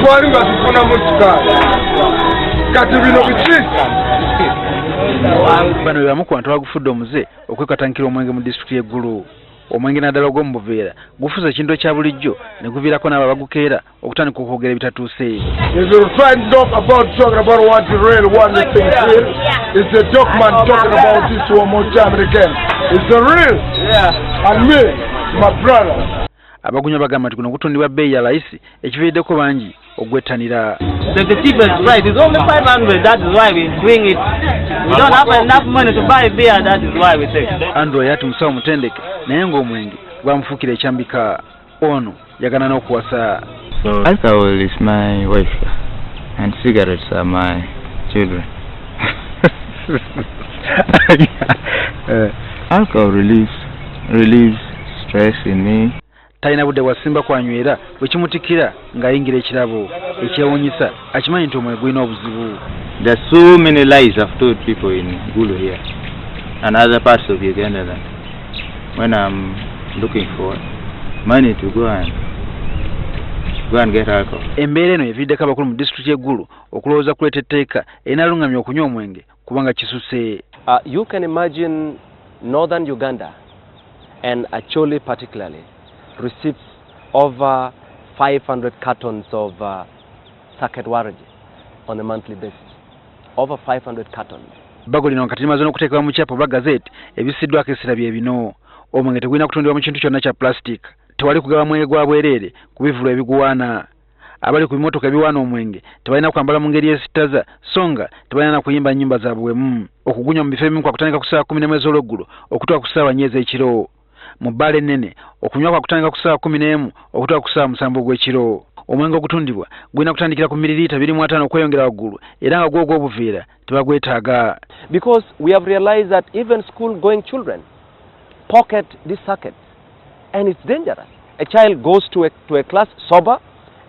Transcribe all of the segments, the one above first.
Twali nga tufunamu sukaali, kati bino biki? Bano be bamu ku bantu abagufudde omuze okwekatankira omwenge mu disitulikiti y'e Gulu. Omwenge naddala ogw'omu buveera gufuuse ekintu ekya bulijjo ne guviirako n'abo abagukeera okutandika okwogera ebitatuuse. If you're trying to talk about talking about what the real one the thing real, it's the document talking about this one more time and again. It's the real. And me, my brother. Abagunywa bagamba nti guno gutundibwa bbeeyi ya layisi ekiviiriddeko bangi ogwettanira. The cheapest price is only 500. That is why we're doing it. We don't have enough money to buy beer. That is why we take. Andrew Oyati musawo mutendeke naye ng'omwenge gwamufuukira ekyambika. Ono yagana n'okuwasa. So alcohol is my wife and cigarettes are my children. Alcohol relieves stress in me. Talina budde bwasimba kwanywera bwe kimutikira ng'ayingira ekirabo ekyewuunyisa akimanyi nti omwenge gulina obuzibu. There are so many lies I've told people in Gulu here and other parts of Uganda that when I'm looking for money to go and get alcohol. Embeera eno eviiriddeko abakulu mu disitulikiti y'e Gulu okulowooza kuleeta etteeka erinaalungamya okunywa omwenge kubanga kisuse. You can imagine northern Uganda and Acholi particularly receives over 500 cartons of sacket waragi on a monthly basis. Over 500 cartons. Ebbago lino kati limaze n'okuteekebwa mu kyapa oba gazette. Ebissiddwako essira bye bino: omwenge tegulina kutundibwa mu kintu kyonna kya plastic, tewali kugaba mwenge gwa bwereere ku bivvulu ebiguwaana, abali ku bimotoka ebiwaana omwenge tebalina kwambala mu ngeri esittaza, so nga tebalina na kuyimba nnyimba za buwemu. Okugunywa mu bifo ebimu kwa kutandika ku ssaawa 11 ez'olweggulo okutuuka ku ssaawa 4 ez'ekiro. Mu bbaala ennene okunywa kwa kutandika ku ssaawa 11 okutuuka ku ssaawa 7 ogw'ekiro. Omwenge ogutundibwa gulina kutandikira ku miliriita 25 okweyongera waggulu, era nga gwo ogw'obuveera tebagwetaaga. Because we have realized that even school-going children pocket these sackets, and it's dangerous. A child goes to a class sober,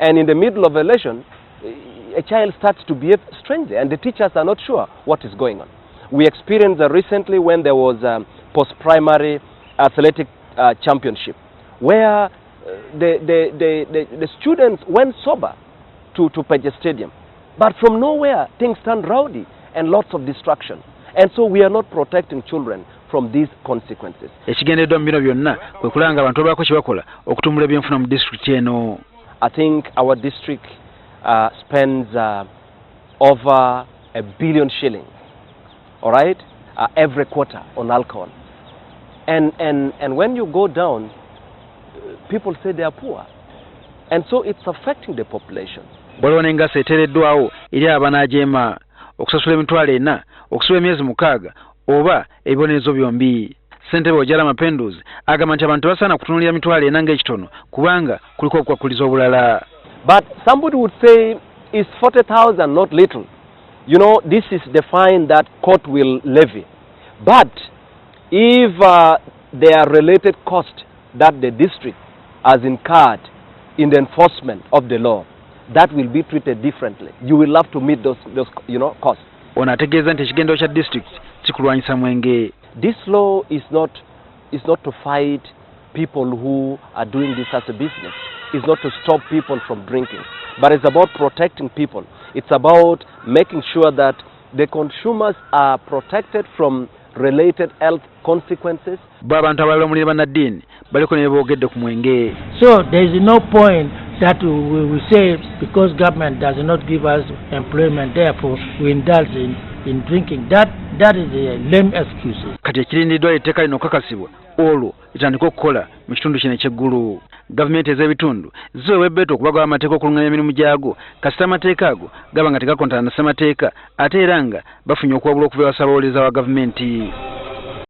and in the middle of a lesson, a child starts to behave strangely, and the teachers are not sure what is going on. We experienced that recently when there was a post-primary athletic championship, where the students went sober to Pece Stadium. But from nowhere, things turned rowdy and lots of destruction. And so we are not protecting children from these consequences. Ekigendereddwa mu bino byonna kwe kulaba nga abantu babaako kye bakola okutumbula ebyenfuna mu disitulikiti eno. I think our district spends over 1 billion shillings, all right, every quarter on alcohol. And when you go down, people say they are poor. And so it's affecting the population. Waliwo n'engassi eteereddwawo eri abanaajeema: okusasula 400,000, okusula emyezi 6 oba ebibonerezo byombi. Ssentebe Ojala Mapenduzi agamba nti abantu tebasaana kutunuulira 400,000 ng'ekitono kubanga kuliko okukwakuliza obulala. But somebody would say, is 40,000 not little? This is the fine that court will levy. But if there are related costs that the district has incurred in the enforcement of the law, that will be treated differently. You will have to meet those costs. Ono ategeeza nti ekigendero kya disitulikiti si kulwanyisa mwenge. This law is not to fight people who are doing this as a business. It's not to stop people from drinking, but it's about protecting people. It's about making sure that the consumers are protected from related health consequences. Bo abantu abalala omuli ne bannaddiini baliko ne boogedde ku mwenge. So there is no point that we say because government does not give us employment, therefore we indulge in drinking. That is a lame excuse. Kati ekirindiddwa etteeka lino okukakasibwa olwo litandike okukola mu kitundu kino eky'e Gulu. Gavumenti ez'ebitundu ziweebwa ebbeetu okubagawo amateeka okulungamya emirimu gyago kasita amateeka ago gaba nga tegakontana na ssemateeka, ate era nga bafunye okuwabula okuva ewa ssaabawolereza wa gavumenti.